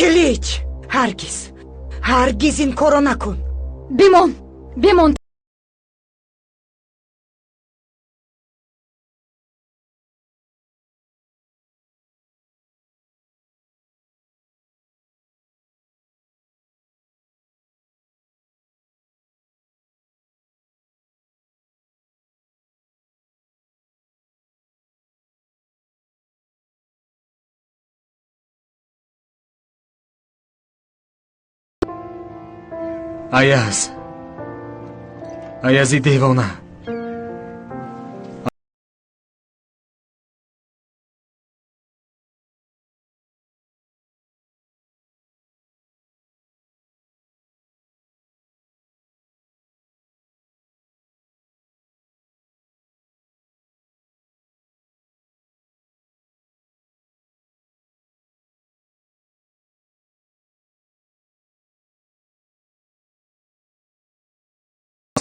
Килич, ҳаргиз, ҳаргиз ин корро накун. Бимон, бимон. Аяз, Аязи девона.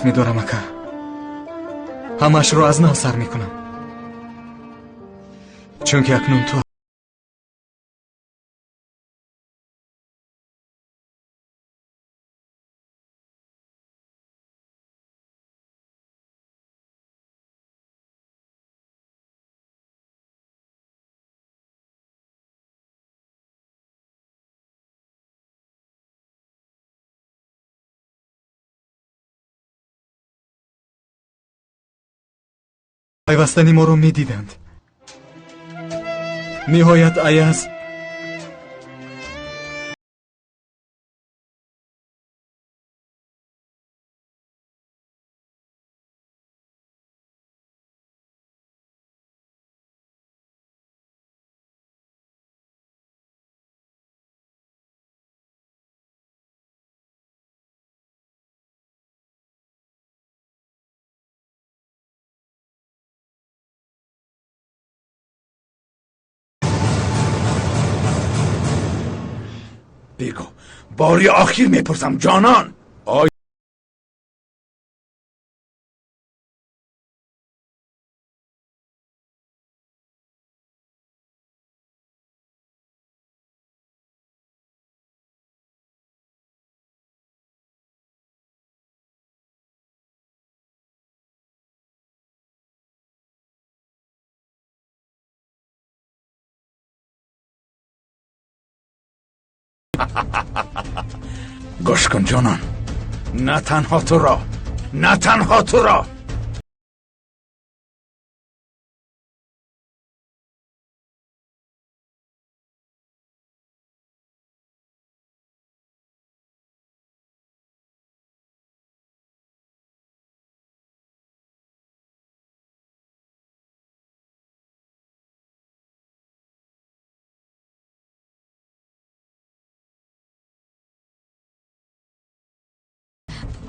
Медорам, ака, ҳамаашро аз нав сар мекунам, чунки акнун ту пайвастани моро медиданд. Ниҳоят Аяз بگو، باری آخیر میپرسم جانان، آیا گوش کن جانان، نه تنها تو را، نه تنها تو را.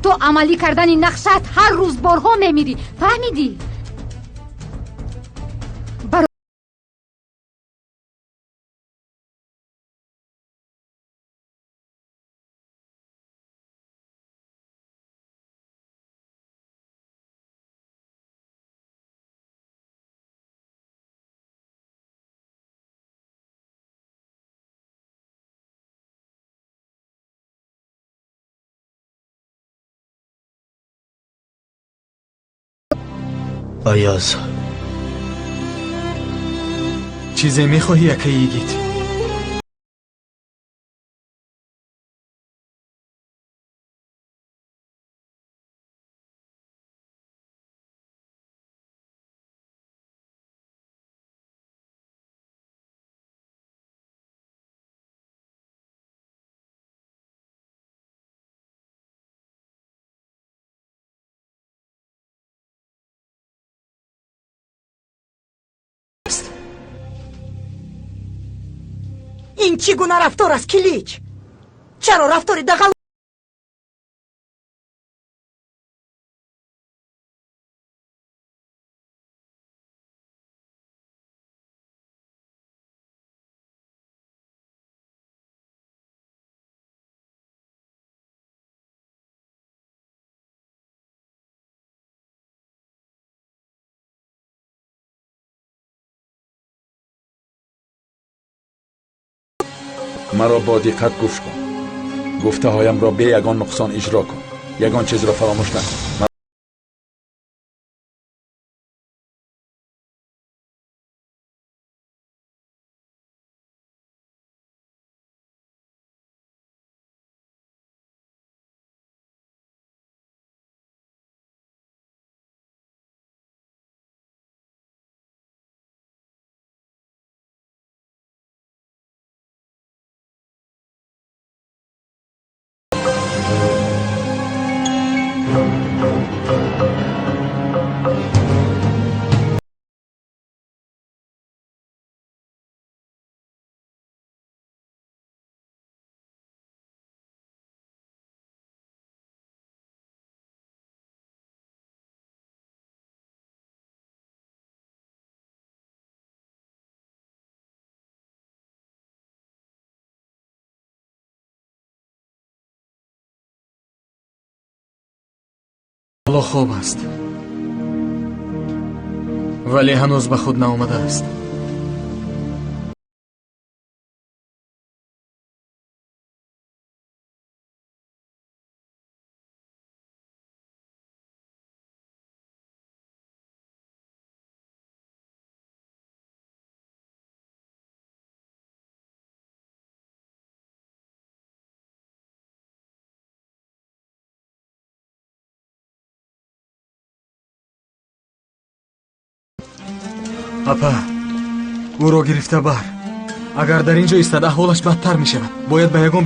То амалӣ кардани нақшаат ҳар рӯз борҳо мемирӣ, фаҳмидӣ? Аяз, чизе мехоҳӣ, акаи йигит? Ин чӣ гуна рафтор аст, Килич? Чаро рафтори дағал Маро бо диққат гӯш кун. Гуфтаҳоямро бе ягон нуқсон иҷро кун. Ягон чизро фаромӯш накун. Ҳоло хоб аст, вале ҳанӯз ба худ наомадааст. Апа, ӯро гирифта бар. Агар дар ин ҷо истад, аҳволаш бадтар мешавад. Бояд ба ягон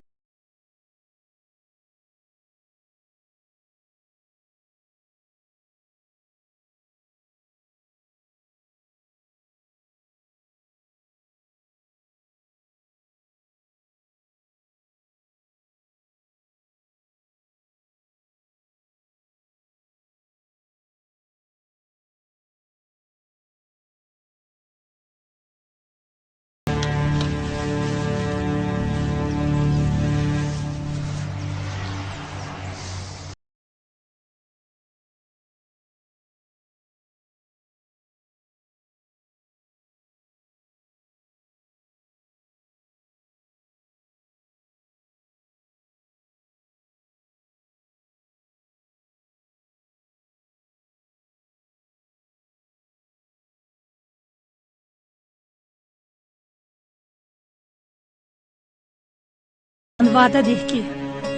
ваъда деҳ, ки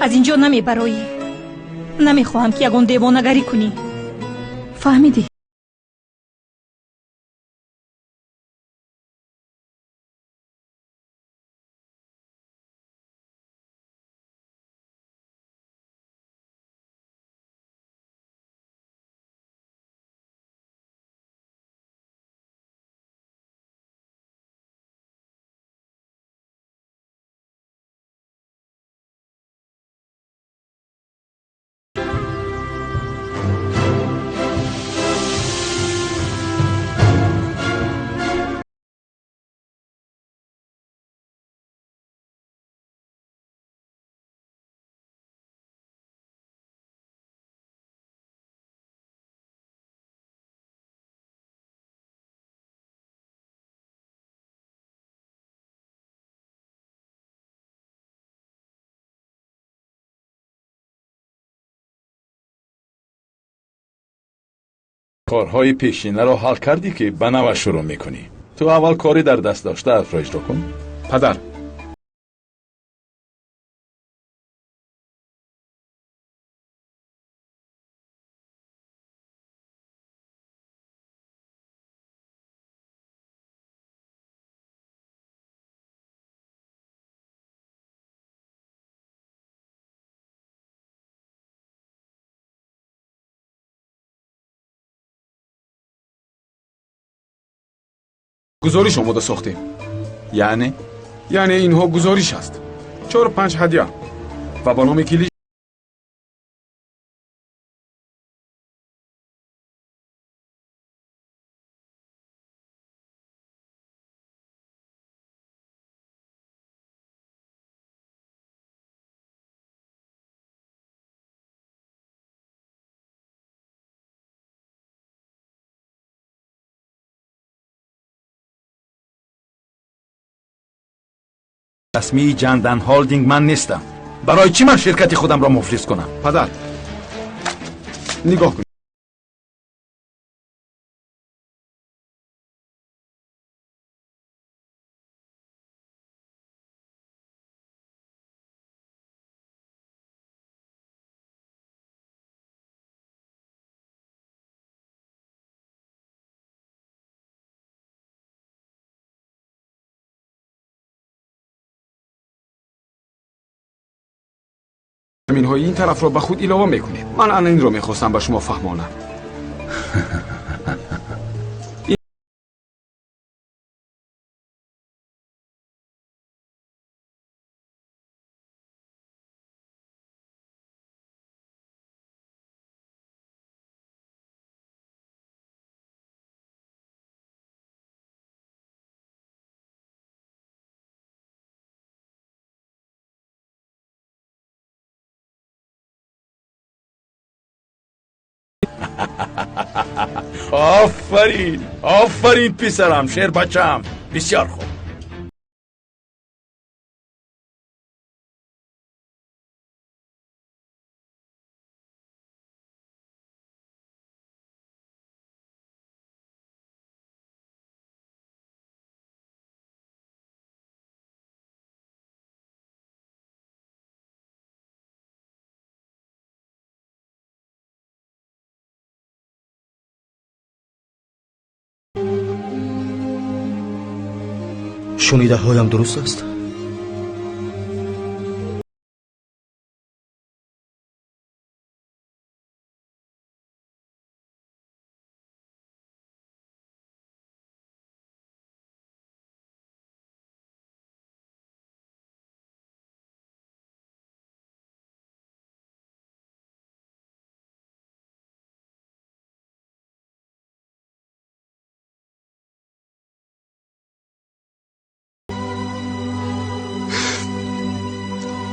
аз ин ҷо намебароӣ. Намехоҳам, ки ягон девонагарӣ кунӣ. Фаҳмидӣ? Корҳои пешинаро ҳал кардӣ, ки ба нава шурӯъ мекунӣ. Ту аввал кори дар даст доштаатро иҷро кун. Падар, гузориш омода сохтем. Яъне? Яъне инҳо гузориш аст. 4-5 ҳадя ва ба номи Килич Расмии Ҷандан Холдинг ман нестам. Барои чӣ ман ширкати худамро муфлис кунам? Падар, нигоҳ кунед. Заминҳои ин тарафро ба худ илова мекунед. Ман ана инро мехостам ба шумо фаҳмонам. Офарин, офарин писарам, шербачам. Бисёр хуб. Шунидаҳоям дуруст аст?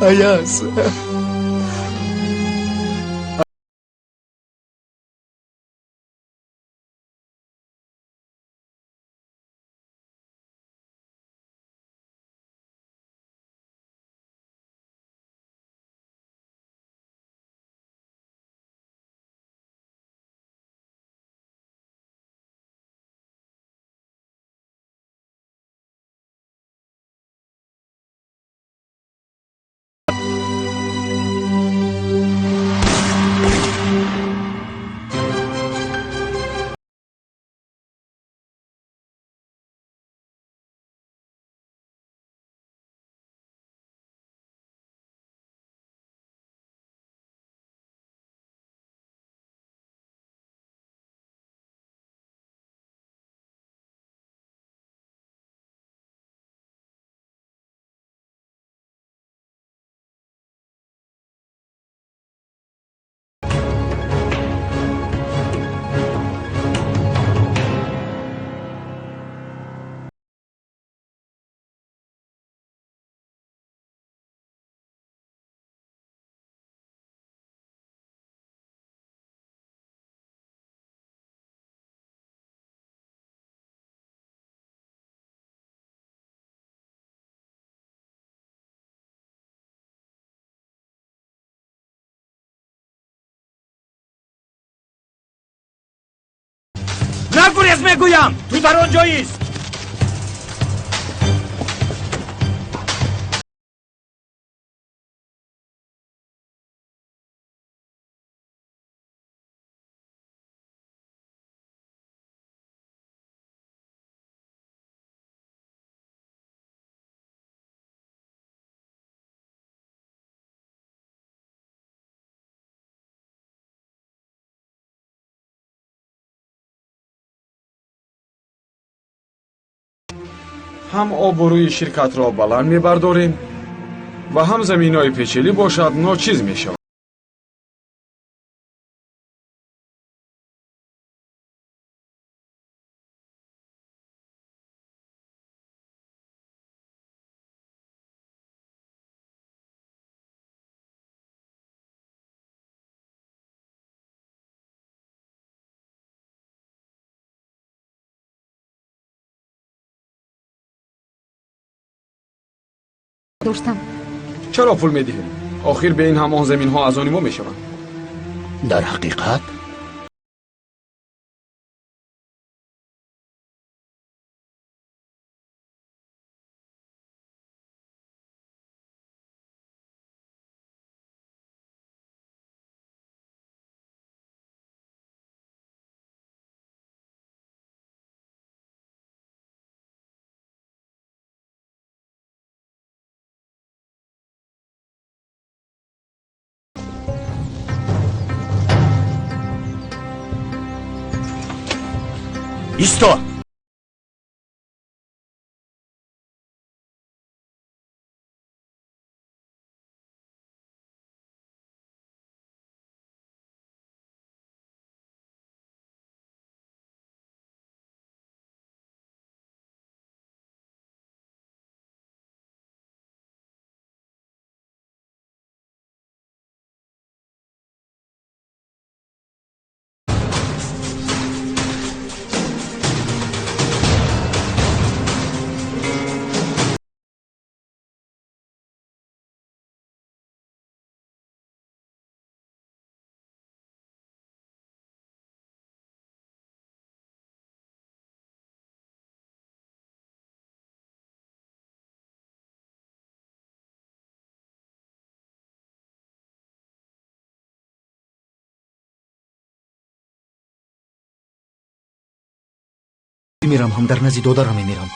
Аяз. Нагурез, мегӯям, ту дар он ҷоист. Ҳам обрӯи ширкатро баланд мебардорем ва ҳам заминҳои печелӣ бошад ночиз мешавад. Доштам. Чаро пул медиҳем? Охир бе ин ҳам он заминҳо аз они мо мешаванд. Дар ҳақиқат Исто! Мемирам ҳам дар назди додарам мемирам.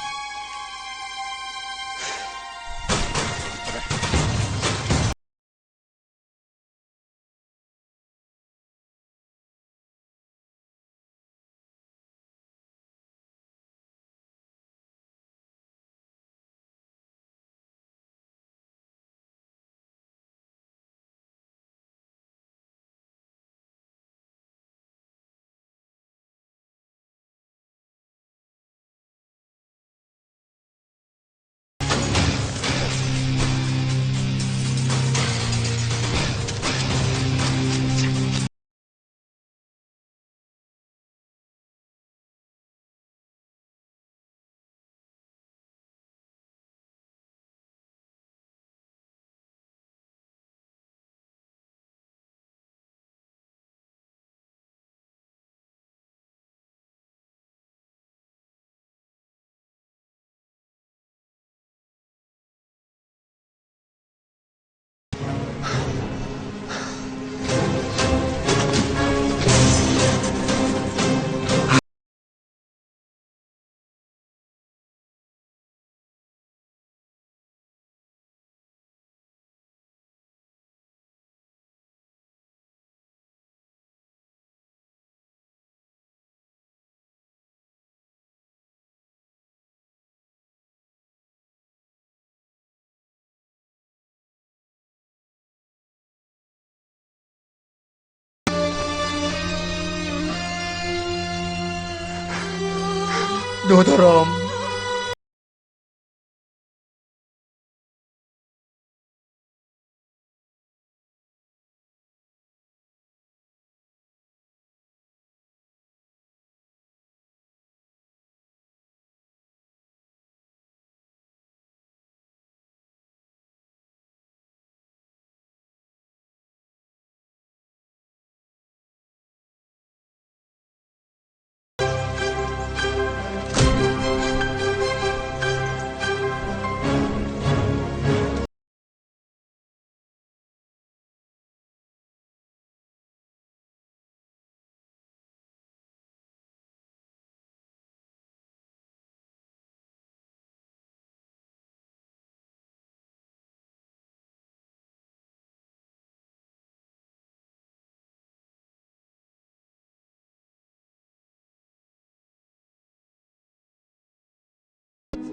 Додарам.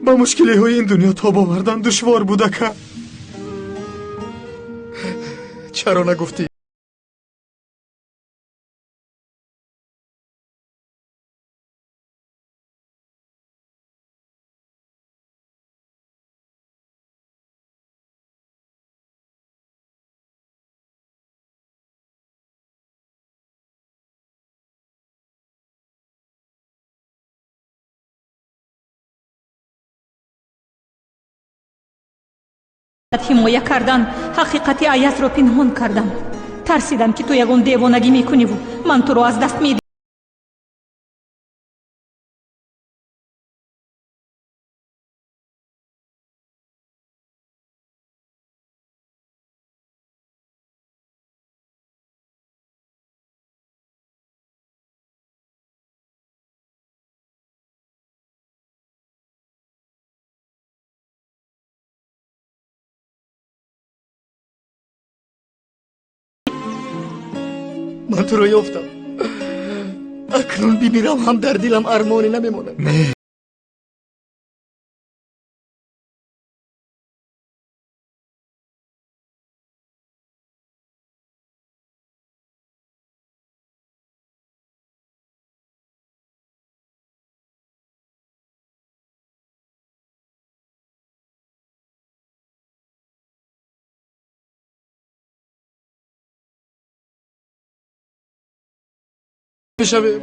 Ба мушкилиҳои ин дунё тоб овардан душвор буд, ака. Чаро нагуфтӣ? Ҳимоя кардан ҳақиқати Аязро пинҳон кардам. Тарсидам, ки ту ягон девонагӣ мекуниву ман туро аз даст медиҳам. Ман туро ёфтам. Акнун бимирам ҳам дар дилам армоне намемонад. Не. Бишавем.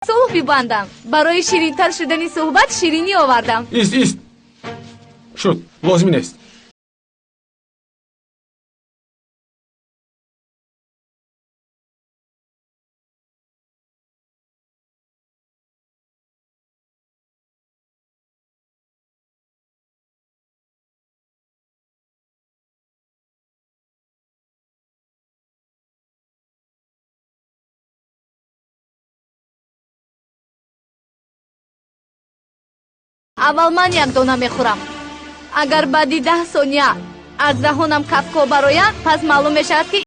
Сулҳ бибандам. Барои ширинтар шудани суҳбат ширинӣ овардам. Ист, ист. Шуд, лозим нест. Аввал ман як дона мехӯрам. Агар баъди 10 сония аз даҳонам кафко барояд, пас маълум мешавад, ки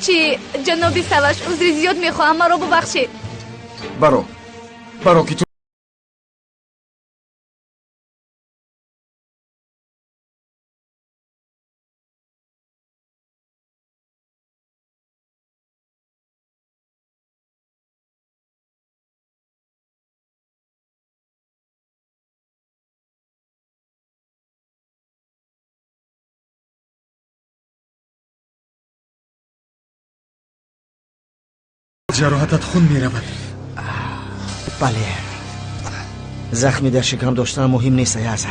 чӣ, ҷаноби Саваш, узри зиёд мехоҳам, маро бубахшед. Баро, баро, ки ту ҷароҳатат хун меравад. Бале, захми дар шикам доштан муҳим нест, Аяз.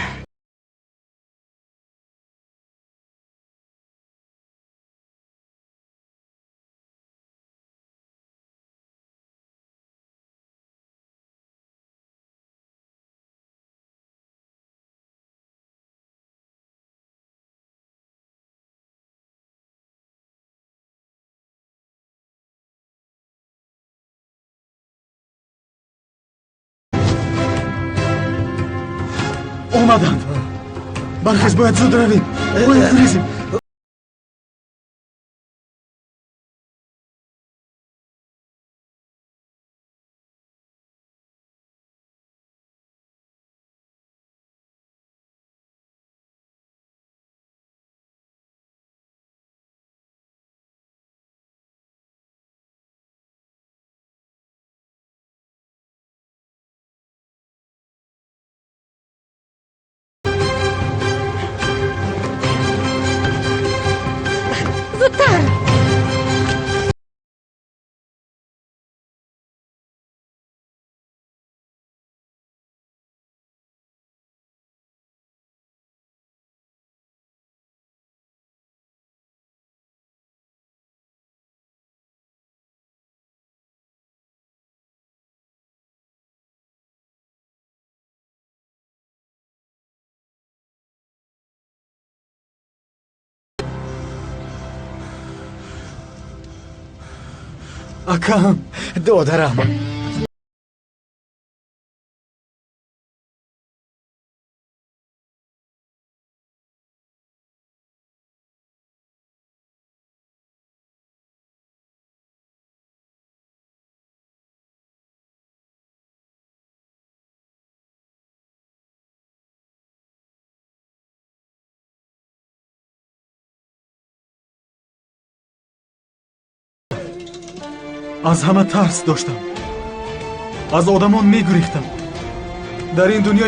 Омаданд. Бархез, бояд зуд равем. Бояд гурезем. Акам, додарам. Аз ҳама тарс доштам, аз одамон мегурехтам. Дар ин дунё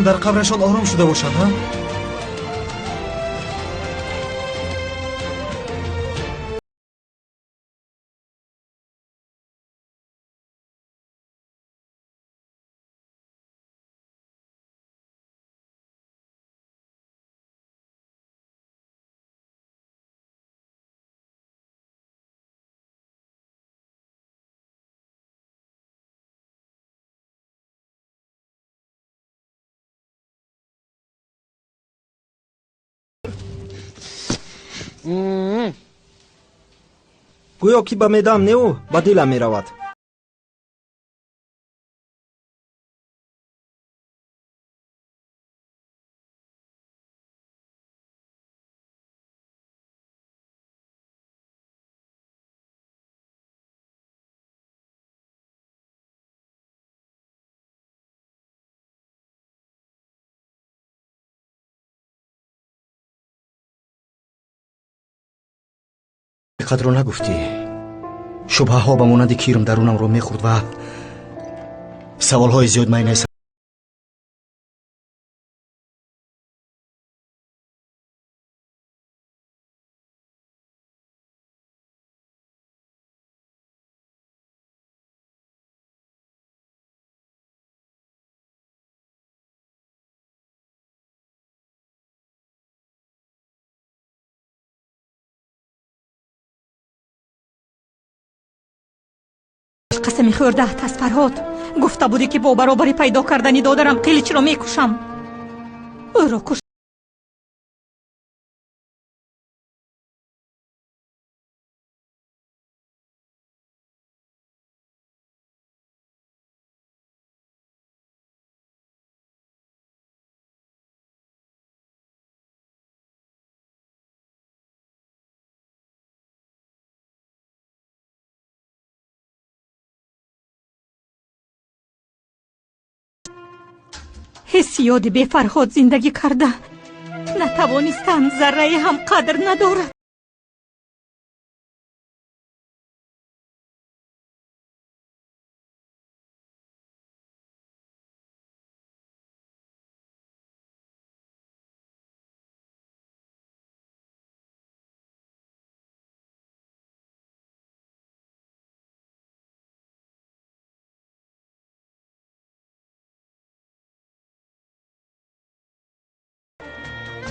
дар қабрашон ором шуда бошанд, ҳа? Гӯё ки ба меъдаам неу ба дилам меравад. Қадро нагуфтӣ. Шубҳаҳо ба монанди кирм дарунамро мехӯрд ва саволҳои зиёд майнаи қасами хӯрдаат аз Фарҳод. Гуфта будӣ ки бо баробари пайдо кардани додарам Қиличро мекушам. Ӯро куш. Ҳиссиёди бефарҳод зиндагӣ карда натавонистам, заррае ҳам қадр надорад.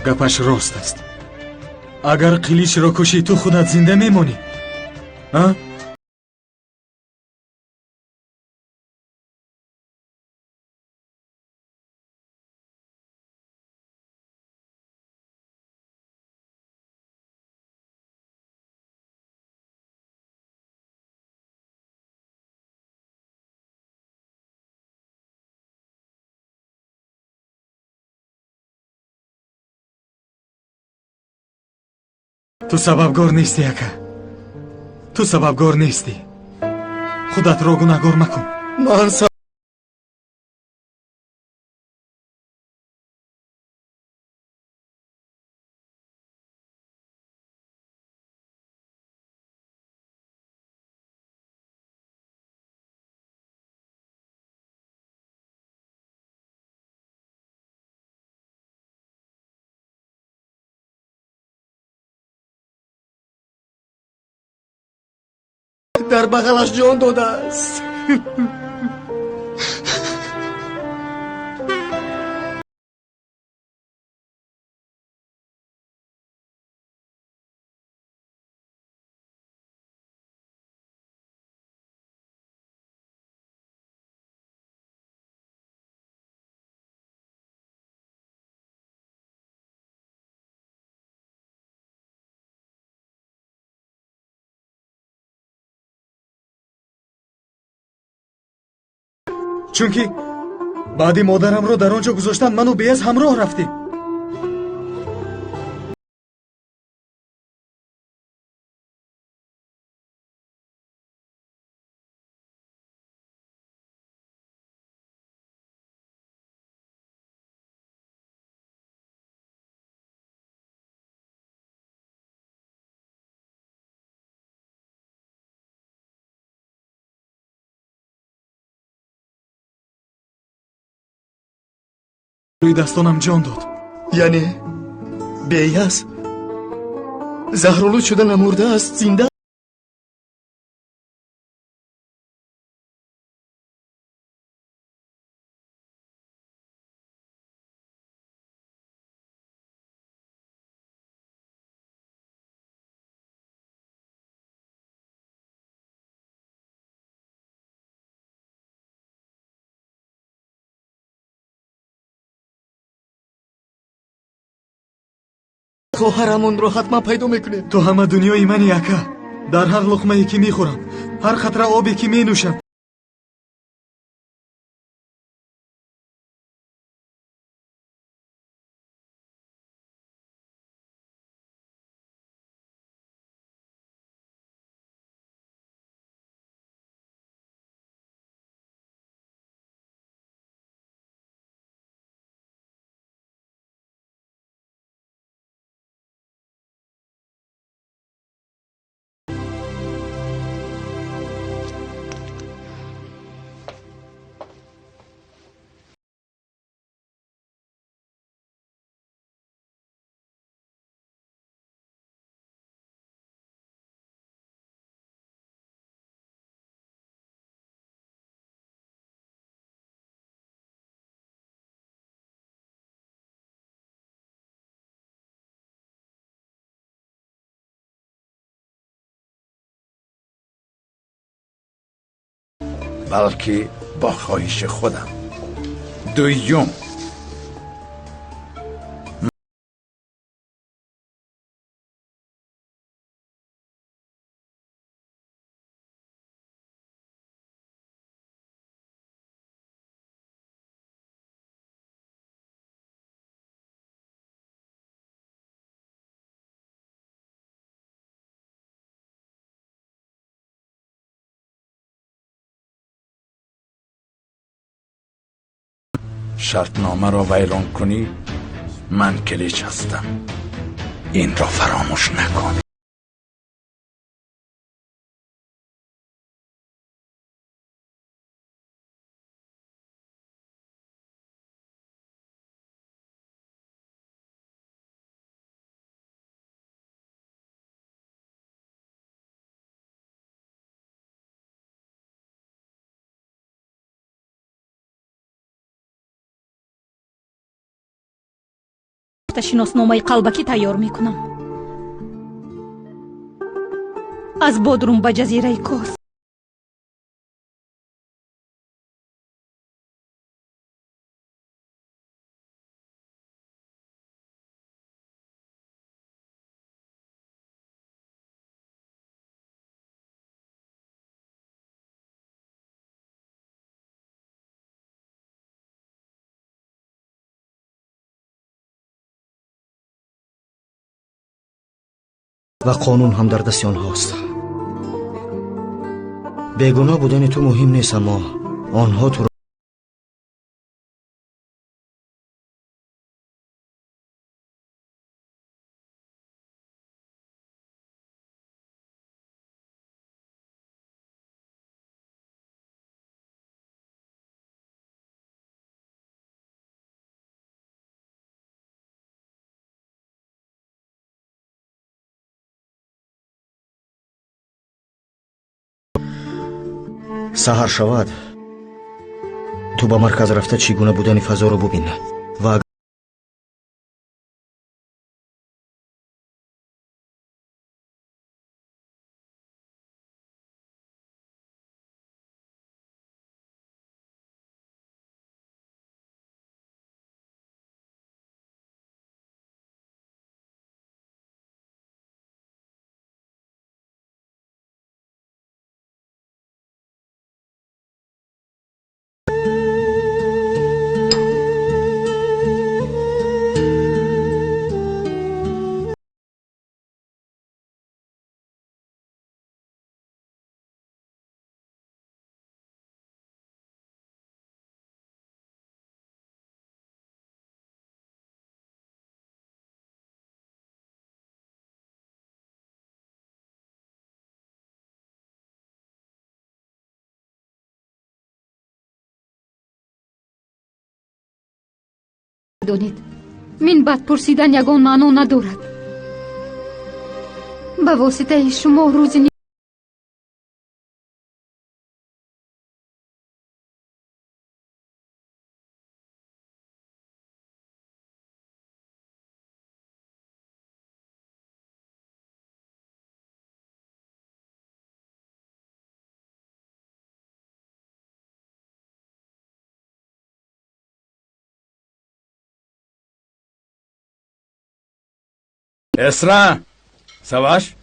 Гапаш рост аст. Агар Қиличро кушӣ, ту худат зинда мемонӣ. А? Ту сабабгор нестӣ, ака. Ту сабабгор нестӣ. Худатро гунаҳгор макун. Ман дар бағалаш ҷон додааст. Чунки баъди модарамро дар он ҷо гузоштан, ману Беяз ҳамроҳ рафтем. Рӯи дастонам ҷон дод. Яъне Беяз заҳролуд шуда намурдааст, зинда? Хоҳарамонро ҳатман пайдо мекунем. Ту ҳама дунёи мани, ака. Дар ҳар луқмае ки мехӯрам, ҳар қатра обе ки менӯшам. Балки бо хоҳиши худам. Дуюм, шартномаро вайрон кунӣ, ман килич ҳастам. Инро фаромӯш накун. Шиносномаи қалбакӣ тайёр мекунам. Аз Бодрум ба ҷазираи Кос. Ва қонун ҳам дар дасти онҳост. Бегуноҳ будани ту муҳим нест, аммо онҳо туро саҳар шавад, ту ба марказ рафта чӣ гуна будани фазоро бубин ва Донед, мин баъд пурсидан ягон маъно надорад. Ба воситаи шумо рӯзи Esra! Savaş!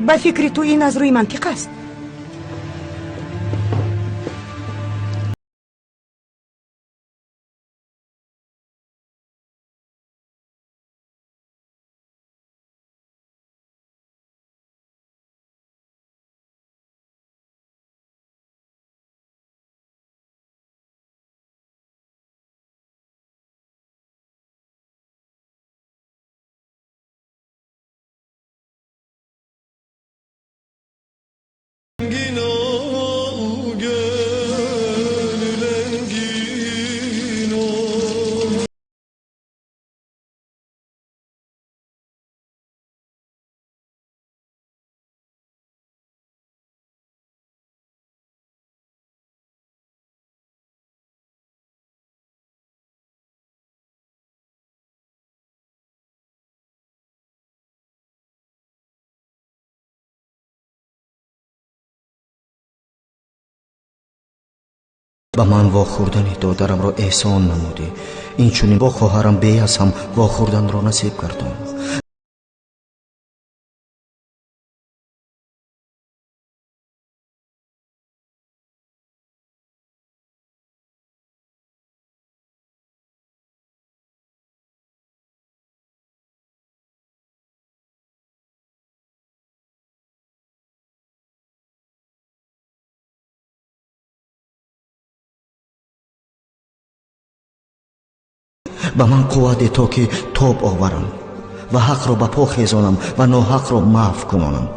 Ба фикри ту ин аз рӯи мантиқ аст? Engin ol, gönül engin ol. Ба ман вохӯрдани додарамро эҳсон намудӣ, инчунин бо хоҳарам Беяз ҳам вохӯрданро насиб гардон. Ба ман қувват ито, ки тоб оварам ва ҳақро ба по хезонам ва ноҳақро маҳв кунонам.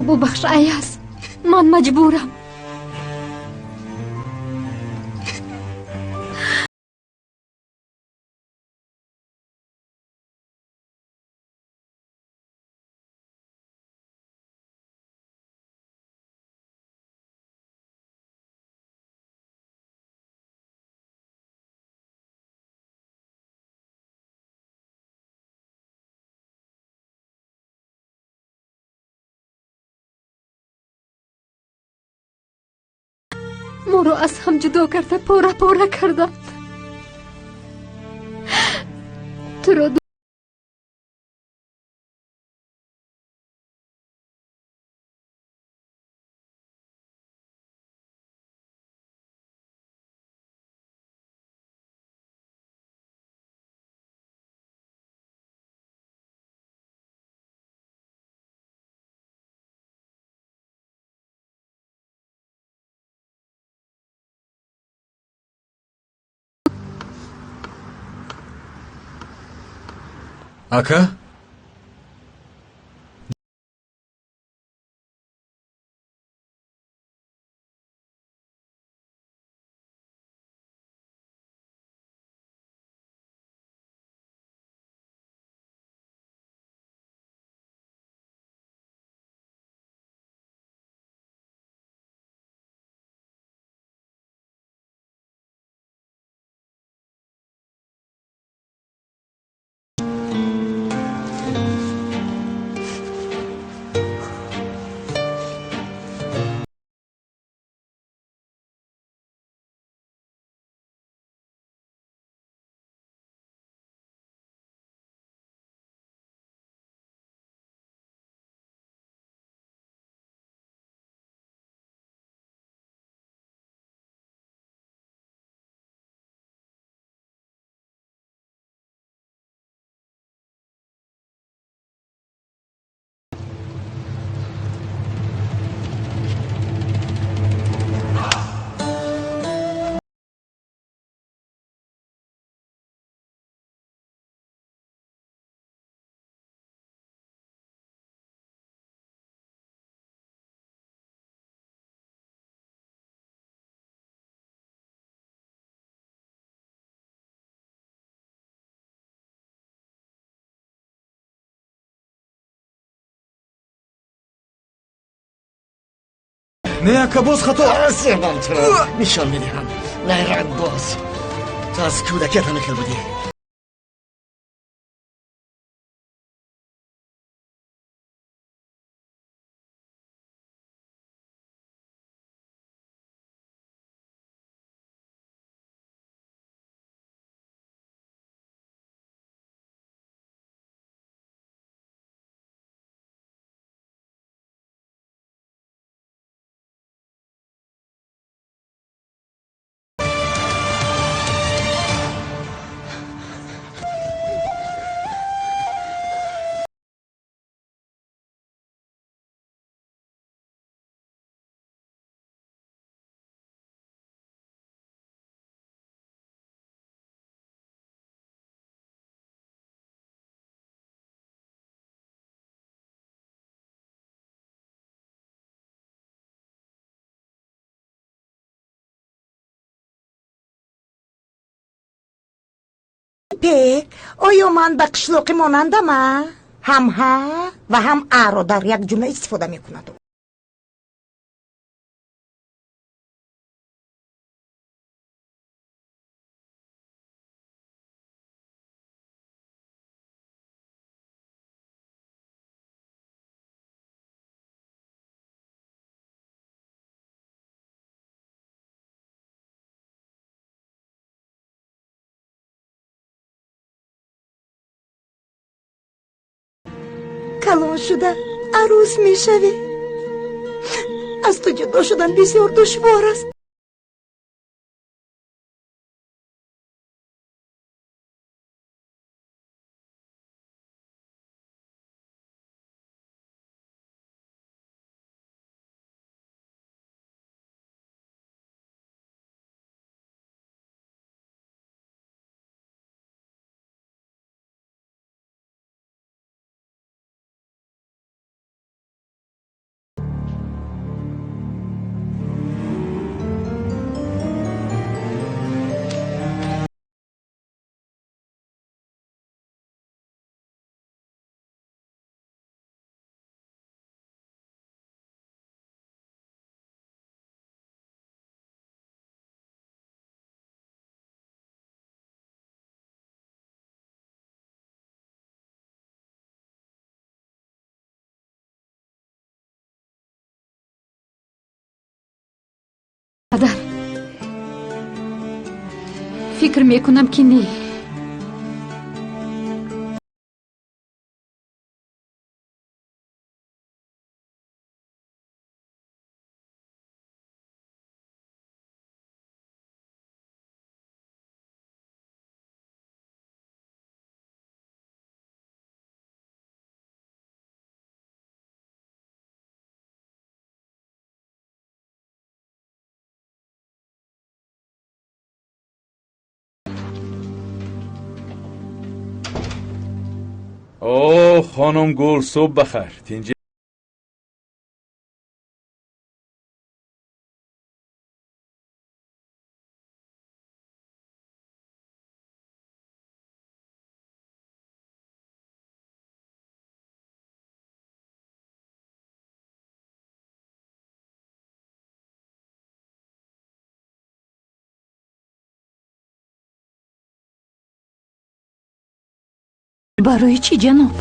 Бубахш, Аяз, ман маҷбурам. Моро аз ҳам ҷудо карда, пора пора карданд. Туро Ака? Не, ака, боз хато. Ман туро нишон медиҳам. Найрангбоз, ту аз кӯдакият ҳамин хел будӣ. Пек, оё ман ба қишлоқӣ монандам, а? Ҳам ҳа ва ҳам аро дар як ҷумла истифода мекунад. Калон шуда арӯс мешавӣ. Аз ту ҷудо шудан бисёр душвор аст. Падар, фикр мекунам, ки не. О, хонум Гул, субҳ бахайр. Тинҷӣ? Барои чӣ, ҷаноб?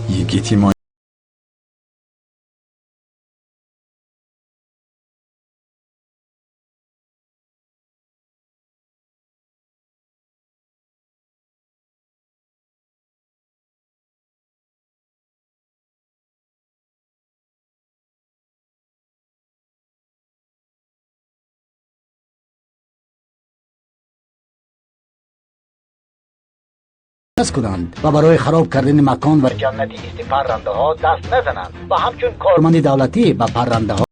Yigiti мо кунанд ва барои хароб кардани макон ва ҷаннати исти паррандаҳо даст назананд ва ҳамчун корманди давлатӣ ба паррандаҳо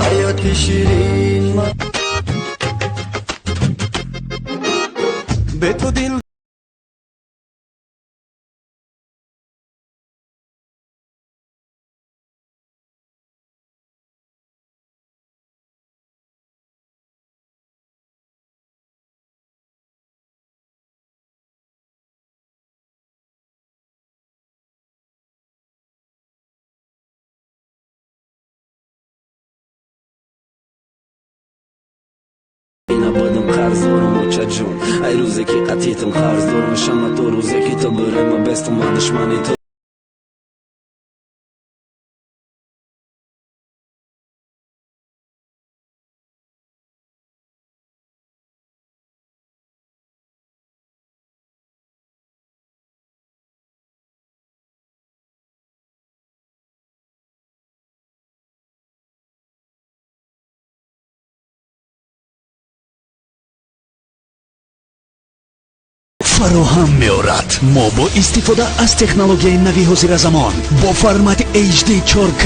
ҳаёти ширин бе ту дил Набудам қарздорум, очаҷон, ай рӯзе ки қатитам қарздор мешама, то рӯзе ки ту бирема бестум, ман душмани ту. Фароҳам меорад. Мо бо истифода аз технологияи нави ҳозиразамон бо формати HD 4K.